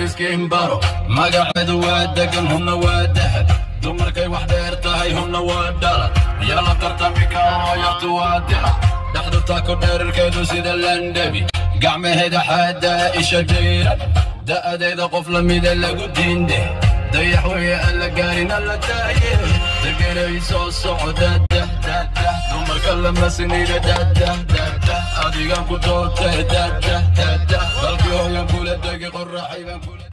iskiin baro. Magaceedu waa degan, hubna waa dahab. Dumarkay wax dheer tahay, hubna waa dhalad. Yala tartami karo, yartu waa dixad. Dhexdu taako, dheerarkeedu sida landhabi. Gacmaheeda xaada, isha jayran. Da'adeeda qof lamida lagu diinde. Dayax weeye aan la gaarin, alla daaye. Deganay soo socda, dah. Dumarka lama sinida, dah. Adigan ku doortay, dah. Dalkii hooyan kula degi, qoraxay baan kula.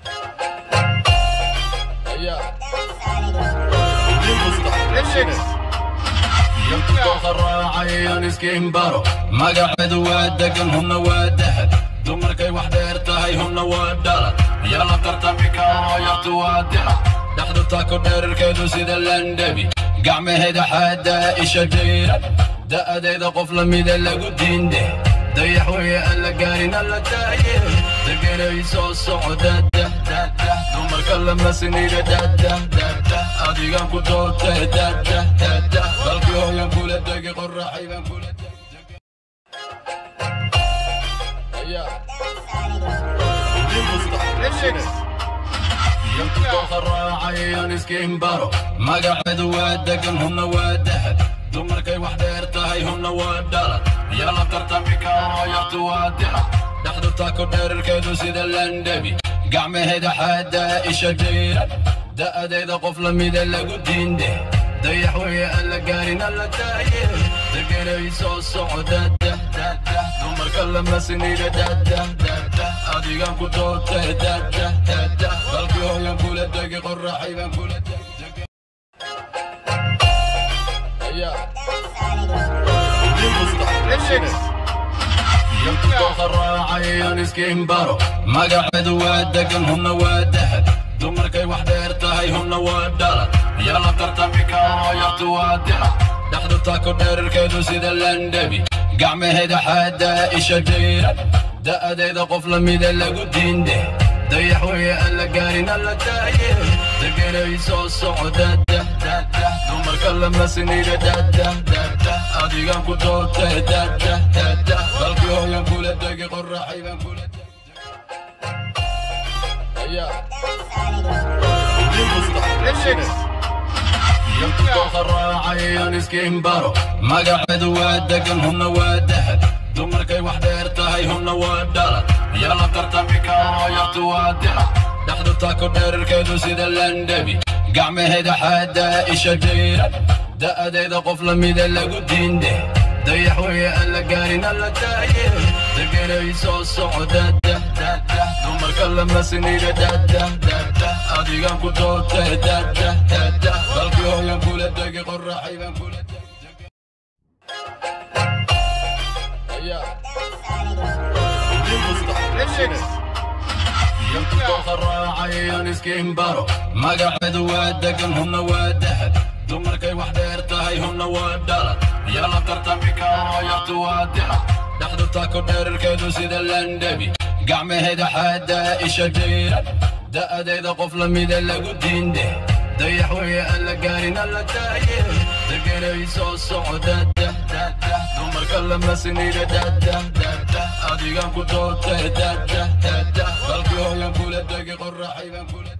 Raacayaan iskiin baro. Magaceedu waa degan, hubna waa dahab. Dumarkay wax dheer tahay, hubna waa dhalad. Yala tartami karo, yartu waa dixad. Dhexdu taako, dheerarkeedu sida landhabi. Gacmaheeda xaada, isha jayran. Da'adeeda qof lamida lagu diinde. Dayax weeye aan la gaarin, alla daaye. Deganay soo socda, dah. Dumarka lama sinida, dah. Adigan ku doortay, dah. Dalkii hooyan kula degi, qoraxay baan kula. Raacayaan iskiin baro. Magaceedu waa degan, hubna waa dahab. Dumarkay wax dheer tahay, hubna waa dhalad. Yala tartami karo, yartu waa dixad. Dhexdu taako, dheerarkeedu sida landhabi. Gacmaheeda xaada, isha jayran. Da'adeeda qof lamida lagu diinde. Dayax weeye aan la gaarin, alla daaye. Deganay soo socda, dah. Dumarka lama sinida, dah. Adigan ku doortay, dah. Dalkii hooyan kula degi, qoraxay baan kula. Raacayaan iskiin baro. Magaceedu waa degan, hubna waa dahab. Dumarkay wax dheer tahay, hubna waa dhalad. Yala tartami karo, yartu waa dixad. Dhexdu taako, dheerarkeedu sida landhabi. Gacmaheeda xaada, isha jayran. Da'adeeda qof lamida lagu diinde. Dayax weeye aan la gaarin, alla daaye. Deganay soo socda, dah. Dumarka lama sinida, dah. Adigan ku doortay, dah. Dalkii hooyan kula degi, qoraxay baan kula. Raacayaan iskiin baro. Magaceedu waa degan, hubna waa dahab. Dumarkay wax dheer tahay, hubna waa dhalad. Yala tartami karo, yartu waa dixad. Dhexdu taako, dheerarkeedu sida landhabi. Gacmaheeda xaada, isha jayran. Da'adeeda qof lamida lagu diinde. Dayax weeye aan la gaarin, alla daaye. Deganay soo socda, dah. Dumarka lama sinida, dah. Adigan ku doortay, dah. Dalkii hooyan kula degi, qoraxay baan kula. Raacayaan iskiin baro. Magaceedu waa degan, hubna waa dahab. Dumarkay wax dheer tahay, hubna waa dhalad. Yala tartami karo, yartu waa dixad. Dhexdu taako, dheerarkeedu sida landhabi. Gacmaheeda xaada, isha jayran. Da'adeeda qof lamida lagu diinde. Dayax weeye aan la gaarin, alla daaye. Deganay soo socda, dah. Dumarka lama sinida, dah. Adigan ku doortay, dah. Dalkii hooyan kula degi, qoraxay baan kula.